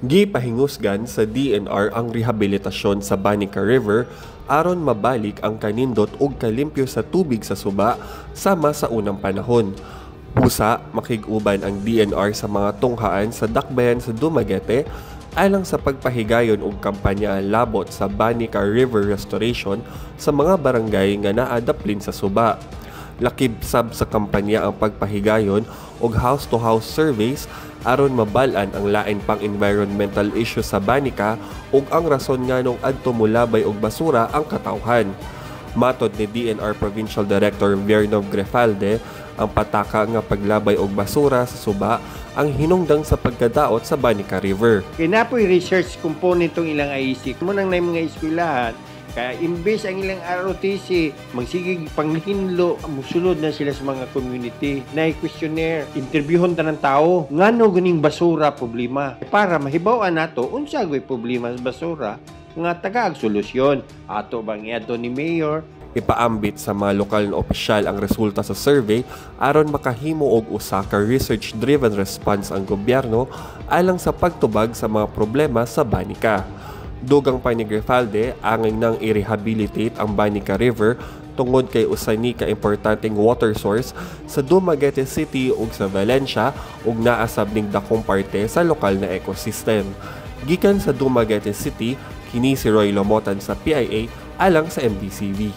Gipahingusgan sa DENR ang rehabilitasyon sa Banica River aron mabalik ang kanindot ug kalimpyo sa tubig sa suba sama sa unang panahon. Busa, makig-uban ang DENR sa mga tunghaan sa dakbayan sa Dumaguete alang sa pagpahigayon og kampanya labot sa Banica River Restoration sa mga barangay nga naa daplin sa suba. Lakib sab sa kampanya ang pagpahigayon og house-to-house surveys aron mabal-an ang lain pang environmental issue sa Banica ug ang rason nganong adto molabay og basura ang katawhan. Matod ni DENR Provincial Director Vernov Grefalde, ang pataka nga paglabay og basura sa suba ang hinungdang sa pagkadaot sa Banica River. Kay naa poy research component tong ilang IEC. Mao nang naay mga eskwelahan, kaya imbes ang ilang ROTC, magsigig panghinlo, musulod na sila sa mga community. Na questionnaire, interviewon ta ng tao, ngano ganing basura problema? Para mahibaw-an nato unsa goy problema sa basura nga tagaag solusyon. Ato bang iadto ni mayor? Ipaambit sa mga lokal na opisyal ang resulta sa survey aron makahimo og usa ka research-driven response ang gobyerno alang sa pagtubag sa mga problema sa Banica. Dugang pa ni Grefalde, angay nang i-rehabilitate ang Banica River tungod kay usa ni ka importanteng water source sa Dumaguete City ug sa Valencia ug naa sab ning dakong parte sa lokal na ecosystem. Gikan sa Dumaguete City, kini si Roy Lomotan sa PIA alang sa MDCV.